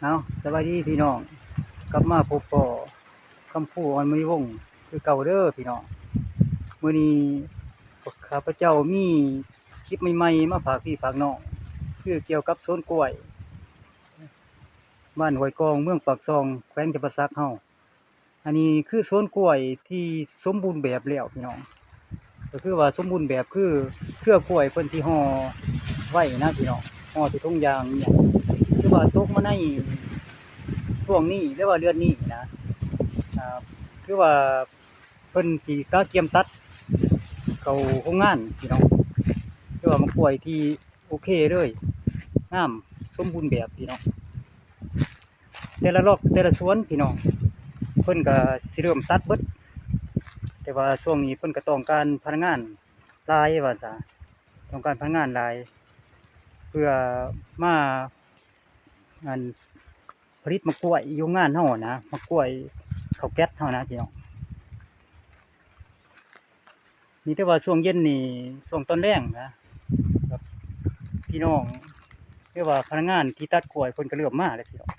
ເອົາ ສະບາຍດີພີ່ນ້ອງ ກັບມາພົບພໍ້ຄຳຟູ ອອນມະນີວົງ ຄືເກົ່າເດີພີ່ນ້ອງ. ມື້ນີ້ຂ້າພະເຈົ້າມີຄລິບໃໝ່ໆ ມາຝາກພີ່ຝາກນ້ອງ ຄືກ່ຽວກັບສວນກ້ວຍ ບ້ານຫ້ວຍກອງ ເມືອງປາກຊ່ອງ ແຂວງຈຳປາສັກເຮົາ. ອັນນີ້ຄືສວນກ້ວຍທີ່ສົມບູນແບບແລ້ວພີ່ນ້ອງ ກໍຄືວ່າສົມບູນແບບ ຄືເຄືອກ້ວຍເພິ່ນທີ່ຫໍ່ໄວ້ນະພີ່ນ້ອງ ຫໍ່ໃສ່ຖົງຢາງນີ້ ຄືວ່າຕົກມາໃນຊ່ວງນີ້ ຫຼືວ່າເດືອນນີ້ນະ ອ່າ ຄືວ່າເພິ່ນຊິກະກຽມຕັດເຂົ້າໂຮງງານພີ່ນ້ອງ ຄືວ່າໝາກກ້ວຍທີ່ໂອເຄເລີຍ ງາມສົມບູນແບບພີ່ນ້ອງ. ແຕ່ລະລັອກແຕ່ລະສວນພີ່ນ້ອງ ເພິ່ນກໍຊິເລີ່ມຕັດເບິດ ແຕ່ວ່າຊ່ວງນີ້ເພິ່ນກໍຕ້ອງການພະນັກງານຫຼາຍວ່າຊະ ຕ້ອງການພະນັກງານຫຼາຍ ເພື່ອມາ ອັນ ຜະລິດໝາກກ້ວຍຢູ່ໂຮງງານເຮົານະ ໝາກກ້ວຍເຂົ້າແກັດເຮົານະພີ່ນ້ອງ. ມີແຕ່ວ່າຊ່ວງເຢັນນີ້ ຊ່ວງຕອນແລງນະ ແບບພີ່ນ້ອງ ຫຼືວ່າພະນັກງານທີ່ຕັດກ້ວຍເພິ່ນກໍເລີ່ມມາແລ້ວພີ່ນ້ອງ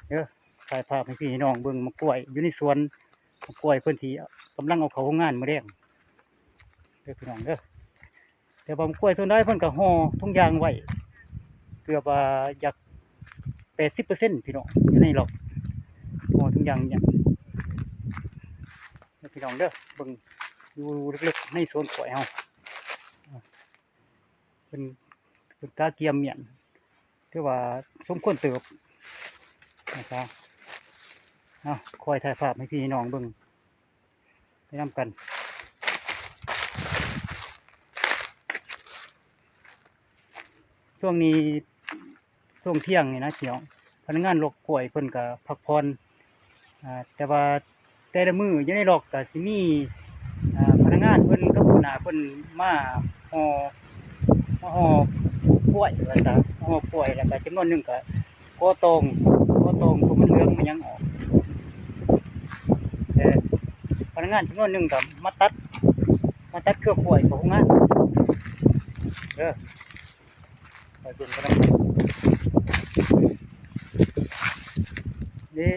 ເດີ. ຖ່າຍພາບໃຫ້ພີ່ໃຫ້ນ້ອງເບິ່ງໝາກກ້ວຍຢູ່ໃນສວນ ໝາກກ້ວຍເພິ່ນຊິກຳລັງເອົາເຂົ້າໂຮງງານມື້ແລງເດີພີ່ນ້ອງເດີ. ແຕ່ວ່າໝາກກ້ວຍສ່ວນຫຼາຍເພິ່ນກໍຫໍ່ຖົງຢາງໄວ້ ເກືອບວ່າຢາກແປດສິບເປີເຊັນພີ່ນ້ອງ ຢູ່ໃນລັອກ ຫໍ່ຖົງຢາງຫຍັງ ເດີພີ່ນ້ອງເດີ. ເບິ່ງຢູ່ເລິກໆໃນສວນກ້ວຍເຮົາ ເພິ່ນ ເພິ່ນກະກຽມມ້ຽນ ຖືວ່າສົມຄວນເຕີບນະຄະ. ເອົາ ຄອຍຖ່າຍພາບໃຫ້ພີ່ໃຫ້ນ້ອງເບິ່ງໄປນຳກັນ. ຊ່ວງນີ້ ຊ່ວງທ່ຽງນີ້ນະພີ່ນ້ອງ ພະນັກງານລັອກກ້ວຍເພິ່ນກໍພັກຜ່ອນ ອ່າ ແຕ່ວ່າແຕ່ລະມື້ຢູ່ໃນລັອກກໍຊິມີ ອ່າ ພະນັກງານເພິ່ນກັບຫົວໜ້າເພິ່ນມາຫໍ່ ມາຫໍ່ກ້ວຍວ່າຊະ ມາຫໍ່ກ້ວຍ ແລ້ວກໍຈຳນວນໜຶ່ງກໍ ກໍຕອງ ກໍຕອງຕົວມັນເຫຼືອງມັນຫຍັງອອກ ແຕ່ພະນັກງານຈຳນວນໜຶ່ງກໍມາຕັດ ມາຕັດເຄືອກ້ວຍເຂົ້າໂຮງງານເດີ. ໄປເບິ່ງກັນນຳກັນ ນີ້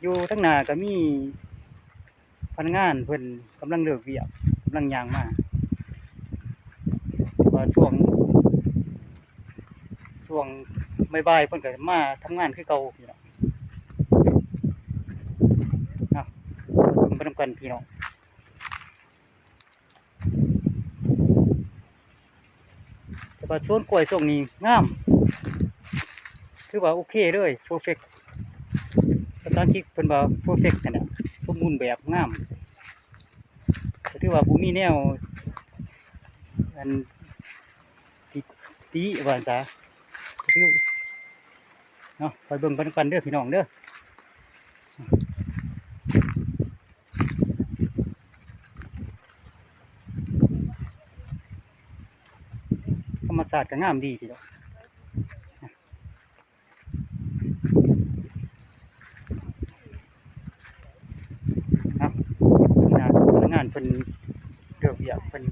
ຢູ່ທາງໜ້າກໍມີພະນັກງານເພິ່ນກຳລັງເລີກວຽກ ກຳລັງຍ່າງມາ ວ່າຊ່ວງ ຊ່ວງບ່າຍໆເພິ່ນກໍມາທຳງານຄືເກົ່າພີ່ນ້ອງ. ເອົາ ເບິ່ງໄປນຳກັນພີ່ນ້ອງ. ແຕ່ວ່າສວນກ້ວຍຊ່ວງນີ້ງາມ ຖືວ່າໂອເຄເລີຍ ເພີເຟັກ ພາສາອັງກິດເພິ່ນວ່າເພີເຟັກຫັ້ນແຫຼະ ສົມບູນແບບ ງາມ ກໍຖືວ່າບໍ່ມີແນວ ອັນ ຕິ ຕິວ່າຊັ້ນຊະ ເນາະ. ໄປເບິ່ງໄປນຳກັນເດີພີ່ນ້ອງເດີ. ທຳມະຊາດກໍງາມດີທີດຽວ ເນາະ. ພະນັກງານເພິ່ນເລີກວຽກ ເພິ່ນ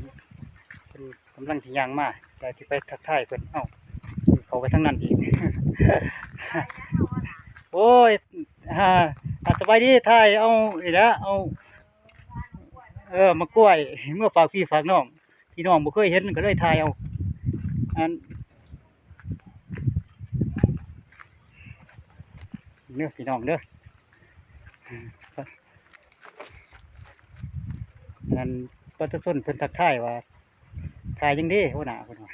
ເພິ່ນ ກຳລັງຊິຍ່າງມາ ແຕ່ຊິໄປທັກທາຍເພິ່ນ ເອົ້າ ເຂົ້າໄປທາງນັ້ນອີກ. ໂອ້ຍ ອ່າ ອ່າ ສະບາຍດີ ຖ່າຍເອົານີ້ແຫຼະ ເອົາ ເອີ ໝາກກ້ວຍເມືອຝາກພີ່ຝາກນ້ອງ ພີ່ນ້ອງບໍ່ເຄີຍເຫັນກໍເລີຍຖ່າຍເອົາ ອັນ ເດີພີ່ນ້ອງເດີ. ອັນ ປະຊາຊົນເພິ່ນທັກທາຍວ່າ ຂາຍຫຍັງເດຫົວໜ້າ ເພິ່ນວ່າ.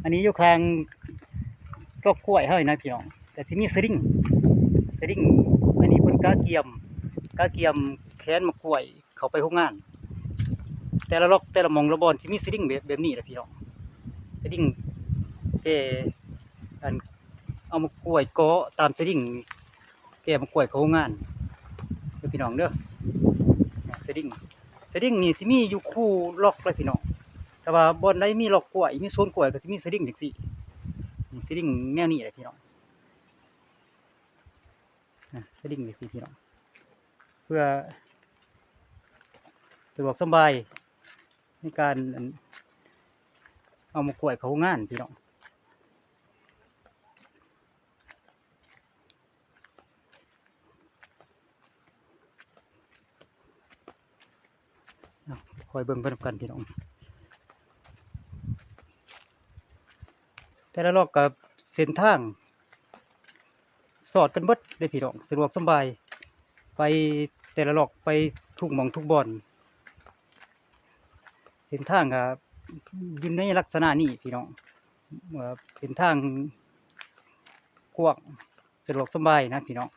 ອັນນີ້ຢູ່ຂ້າງຕອກກ້ວຍເຮົານີ້ນະພີ່ນ້ອງ ກໍຊິມີສະລິງ ສະລິງ ອັນນີ້ເພິ່ນກະກຽມ ກະກຽມແຂນໝາກກ້ວຍເຂົ້າໄປໂຮງງານ ແຕ່ລະລັອກ ແຕ່ລະໝ່ອງລະບ່ອນຊິມີສະລິງແບບ ແບບນີ້ແຫຼະພີ່ນ້ອງ ສະລິງແກ່ ອັນ ເອົາໝາກກ້ວຍເກາະຕາມສະລິງ ແກ່ໝາກກ້ວຍເຂົ້າໂຮງງານເດີພີ່ນ້ອງເດີ. ສະລິງ ສະລິງນີ້ຊິມີຢູ່ຄູ່ລັອກເລີຍພີ່ນ້ອງ ຖ້າວ່າບ່ອນໃດມີລັອກກ້ວຍ ມີສວນກ້ວຍກໍຊິມີສະລິງຈັ່ງຊີ້ ສະລິງແນວນີ້ແຫຼະພີ່ນ້ອງ ສະລິງຈັ່ງຊີ້ພີ່ນ້ອງ ເພື່ອສະດວກສະບາຍໃນການ ອັນ ເອົາໝາກກ້ວຍເຂົ້າໂຮງງານພີ່ນ້ອງ. ອຍເບິ່ງໄປນຳກັນພີ່ນ້ອງ. ແຕ່ລະລັອກກໍເສັ້ນທາງສອດກັນເບິດເດ້ພີ່ນ້ອງ, ສະດວກສະບາຍ ໄປແຕ່ລະລັອກ ໄປທຸກໝ່ອງທຸກບ່ອນ. ເສັ້ນທາງກໍຢູ່ໃນລັກສະນະນີ້ພີ່ນ້ອງ, ເອີ ເສັ້ນທາງກວ້າງ ສະດວກສະບາຍນະພີ່ນ້ອງ.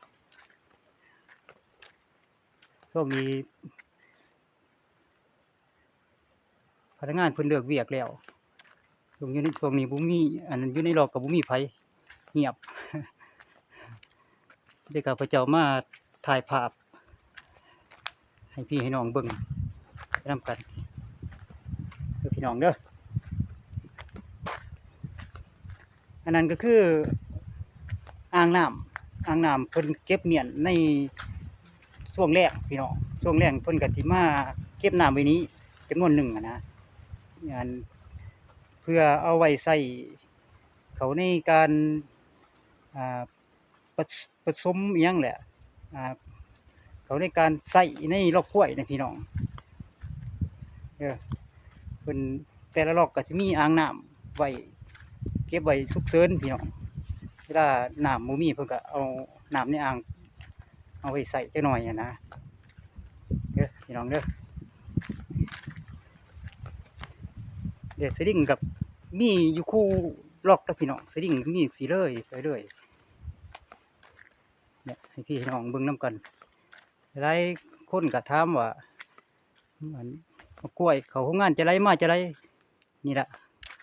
ຊ່ວງນີ້ ພະນັກງານເພິ່ນເລີກວຽກແລ້ວ. ຊ່ວງຢູ່ໃນ ຊ່ວງນີ້ບໍ່ມີ ອັນ ຢູ່ໃນລັອກກໍບໍ່ມີໃຜ, ງຽບ. ເດ ຂ້າພະເຈົ້າມາຖ່າຍພາບໃຫ້ພີ່ໃຫ້ນ້ອງເບິ່ງໄປນຳກັນເດີພີ່ນ້ອງເດີ. ອັນນັ້ນກໍຄືອ່າງນ້ຳ, ອ່າງນ້ຳເພິ່ນເກັບມ້ຽນໃນຊ່ວງແລ້ງພີ່ນ້ອງ, ຊ່ວງແລ້ງເພິ່ນກໍຊິມາເກັບນ້ຳໄວ້ນີ້ຈຳນວນໜຶ່ງຫັ້ນນະ, ອັນ ເພື່ອເອົາໄວ້ໃຊ້ເຂົ້າໃນການ ອ່າ ປະ ປະສົມອີ່ຫຍັງແຫຼະ ອ່າ ເຂົ້າໃນການໃຊ້ໃນລັອກກ້ວຍນະພີ່ນ້ອງເດີ. ເພິ່ນແຕ່ລະລັອກກໍຊິມີອ່າງນ້ຳໄວ້ ເກັບໄວ້ສຸກເສີນພີ່ນ້ອງ, ເວລານ້ຳບໍ່ມີເພິ່ນກໍເອົານ້ຳໃນອ່າງເອົາໄວ້ໃຊ້ຈັກໜ່ອຍຫັ້ນນະ ເດີພີ່ນ້ອງເດີ. ເດ ສະລິງກໍມີຢູ່ຄູ່ລັອກເດີພີ່ນ້ອງ, ສະລິງມີຈັ່ງຊີ້ເລີຍ ໄປເລີຍ. ເນຍ ໃຫ້ພີ່ນ້ອງເບິ່ງນຳກັນ. ຫຼາຍຄົນກໍຖາມວ່າ ອັນ ໝາກກ້ວຍເຂົ້າໂຮງງານຈັ່ງໃດ ມາຈັ່ງໃດ? ນີ້ລະ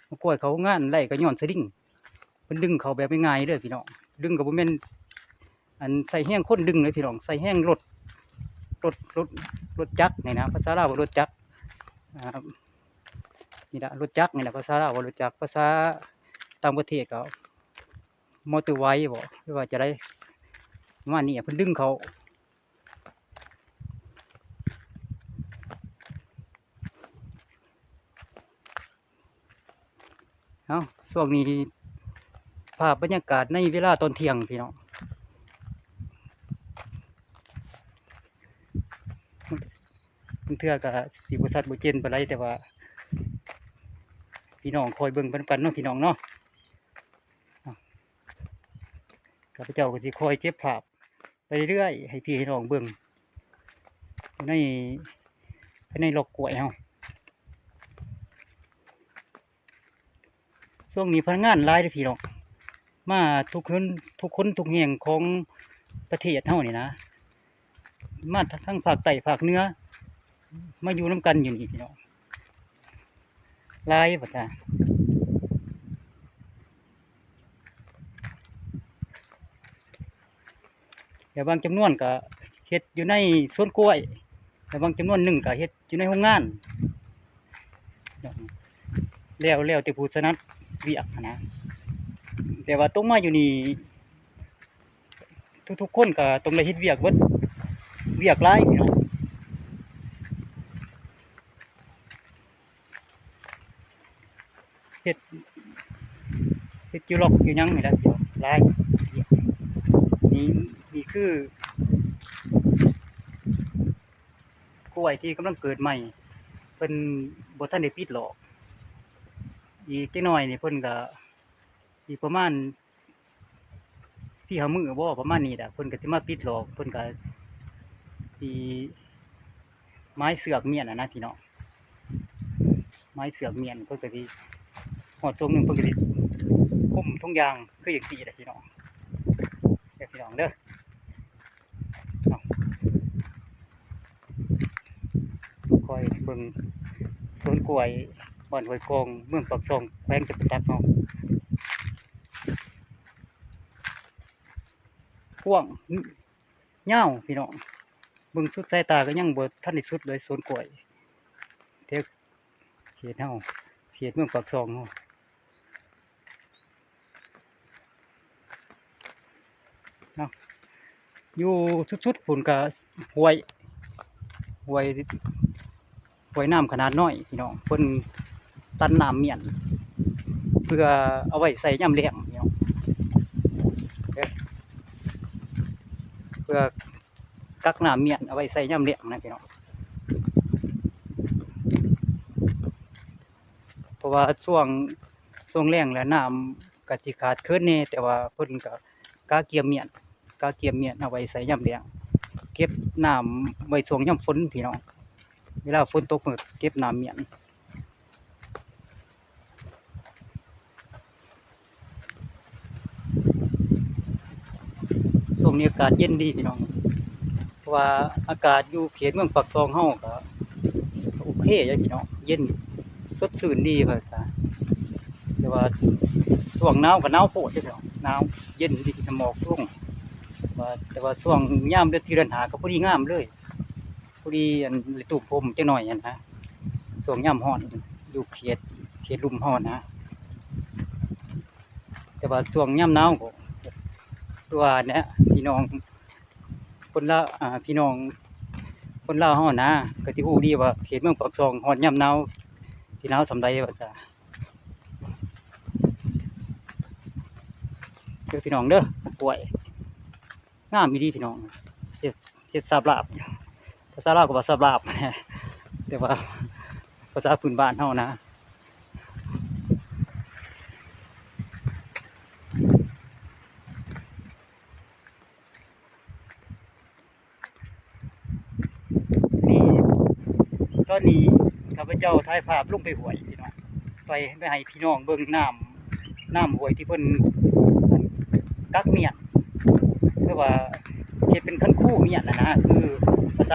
ໝາກກ້ວຍເຂົ້າໂຮງງານໄດ້ກໍຍ້ອນສະລິງ, ເພິ່ນດຶງເຂົ້າແບບງ່າຍໆເດີພີ່ນ້ອງ. ດຶງກໍບໍ່ແມ່ນ ອັນ ໃຊ້ແຮງຄົນດຶງເດີພີ່ນ້ອງ, ໃຊ້ແຮງລົດ ລົດ ລົດ ລົດຈັກນີ້ນະ, ພາສາລາວວ່າລົດຈັກ. ອ່າ ນີ້ລະ ລົດຈັກນີ້ລະ, ພາສາລາວວ່າລົດຈັກ, ພາສາຕ່າງປະເທດກໍ ມໍເຕີໄວບໍ ຫຼືວ່າຈັ່ງໃດ ປະມານນີ້ ເພິ່ນດຶງເຂົ້າ. ເອົາ ຊ່ວງນີ້ພາບບັນຍາກາດໃນເວລາຕອນທ່ຽງພີ່ນ້ອງ, ບາງເທື່ອກໍຊິບໍ່ຊັດບໍ່ເຈນປານໃດ ແຕ່ວ່າພີ່ນ້ອງຄອຍເບິ່ງໄປນຳກັນເນາະ ພີ່ນ້ອງເນາະ. ຂ້າພະເຈົ້າກໍຊິຄອຍເກັບພາບໄປເລື້ອຍໃຫ້ພີ່ໃຫ້ນ້ອງເບິ່ງ ໃນ ໃນລັອກກ້ວຍເຮົາ. ຊ່ວງນີ້ພະນັກງານຫຼາຍເດ້ພີ່ນ້ອງ, ມາທຸກຄົນ ທຸກຄົນທຸກແຫ່ງຂອງປະເທດເຮົານີ້ນະ. ມາທັງພາກໃຕ້ພາກເໜືອ ມາຢູ່ນຳກັນຢູ່ນີ້ພີ່ນ້ອງ ຫຼາຍວ່າຊະ. ແລະບາງຈຳນວນກໍເຮັດຢູ່ໃນສວນກ້ວຍ, ແລະບາງຈຳນວນໜຶ່ງກໍເຮັດຢູ່ໃນໂຮງງານ. ແລ້ວ ແລ້ວແຕ່ຜູ້ຖະໜັດວຽກຫັ້ນນະ. ແຕ່ວ່າຕົກມາຢູ່ນີ້ ທຸກໆຄົນກໍຕ້ອງໄດ້ເຮັດວຽກເບິດ, ວຽກຫຼາຍພີ່ນ້ອງ. ເຮັດ ເຮັດຢູ່ລັອກຢູ່ຫຍັງນີ້ແຫຼະ ຫຼາຍ. ນີ້ ນີ້ຄືກ້ວຍທີ່ກຳລັງເກີດໃໝ່, ເພິ່ນບໍ່ທັນໄດ້ປິດຫຼອກ. ອີກຈັກໜ້ອຍນີ້ເພິ່ນກໍອີກປະມານ ສີ່ຫ້າມື້ບໍ ປະມານນີ້ແຫຼະ ເພິ່ນກໍຊິມາປິດຫຼອກ, ເພິ່ນກໍຊິໝາຍເຊືອກມ້ຽນຫັ້ນນະພີ່ນ້ອງ, ໝາຍເຊືອກມ້ຽນ. ເພິ່ນກໍຊິຮອດຊ່ວງໜຶ່ງ ເພິ່ນກໍຊິຄຸມທຸງຢ່າງຄືຈັ່ງຊີ້ແຫຼະພີ່ນ້ອງ ເດີພີ່ນ້ອງເດີ. ຄອຍເບິ່ງສວນກ້ວຍບ້ານຫ້ວຍກອງ ເມືອງປາກຊ່ອງ ແຂວງຈຳປາສັກເຮົາ ກວ້າງຍາວພີ່ນ້ອງ, ເບິ່ງສຸດສາຍຕາກໍຍັງບໍ່ທັນໄດ້ສຸດເລີຍ ສວນກ້ວຍແຖວເຂດເຮົາ ເຂດເມືອງປາກຊ່ອງເຮົາ. ເນາະ ຢູ່ສຸດໆພຸ້ນກະຫ້ວຍ ຫ້ວຍ ຫ້ວຍນ້ຳຂະໜາດນ້ອຍພີ່ນ້ອງ, ເພິ່ນຕັນນ້ຳມ້ຽນ ເພື່ອເອົາໄວ້ໃຊ້ຍາມແລ້ງພີ່ນ້ອງ ເອີ ເພື່ອກັກນ້ຳມ້ຽນເອົາໄວ້ໃຊ້ຍາມແລ້ງນະພີ່ນ້ອງ. າະວ່າຊ່ວງ ຊ່ວງແລ້ງແລ້ວນ້ຳກໍຊິຂາດເຂີນແດ່ ແຕ່ວ່າເພິ່ນກໍກະກຽມມ້ຽນ ກະກຽມມ້ຽນເອົາໄວ້ໃສ່ຍາມແລ້ງ ເກັບນ້ຳໄວ້ຊ່ວງຍາມຝົນພີ່ນ້ອງ ເວລາຝົນຕົກເພິ່ນກໍເກັບນ້ຳມ້ຽນ. ຊ່ວງນີ້ອາກາດເຢັນດີພີ່ນ້ອງ ເພາະວ່າອາກາດຢູ່ເຂດເມືອງປາກຊ່ອງເຮົາກໍໂອເຄເດ້ພີ່ນ້ອງ ເຢັນສົດຊື່ນດີວ່າຊະ ແຕ່ວ່າຊ່ວງໜາວກໍໜາວໂພດເດ້ພີ່ນ້ອງ ໜາວເຢັນດີ ໝອກລົງ ວ່າ ແຕ່ວ່າຊ່ວງຍາມເດືອນສີ່ເດືອນຫ້າກໍພໍດີງາມເລີຍ ພໍດີອັນ ໄດ້ຕູມໂຮມຈັກໜ້ອຍຫັ້ນນະ ຊ່ວງຍາມຮ້ອນ ຢູ່ເຂດ ເຂດລຸ່ມເຮົານະ ແຕ່ວ່າຊ່ວງຍາມໜາວກໍ ຄືວ່າແຫຼະ ພີ່ນ້ອງຄົນລາວ ອ່າ ພີ່ນ້ອງຄົນລາວເຮົານະ ກໍຊິຮູ້ດີວ່າເຂດເມືອງປາກຊ່ອງຮ້ອນຍາມໜາວ ຊິໜາວສ່ຳໃດວ່າຊະ ເດີພີ່ນ້ອງເດີ ກ້ວຍ ງາມອີ່ຫຼີພີ່ນ້ອງ ເຮັດ ເຮັດສາບລາບ ພາສາລາວກໍວ່າສາບລາບ ແຕ່ວ່າພາສາພື້ນບ້ານເຮົານະ ນີ້ ຕອນນີ້ຂ້າພະເຈົ້າຖ່າຍພາບລົງໄປຫ້ວຍພີ່ນ້ອງ ໄປ ໄປໃຫ້ພີ່ນ້ອງເບິ່ງນ້ຳ ນ້ຳຫ້ວຍທີ່ເພິ່ນ ອັນ ກັກມ້ຽນ ຫຼືວ່າເຮັດເປັນຄັນຄູມ້ຽນຫັ້ນນະ ຄືພາສາ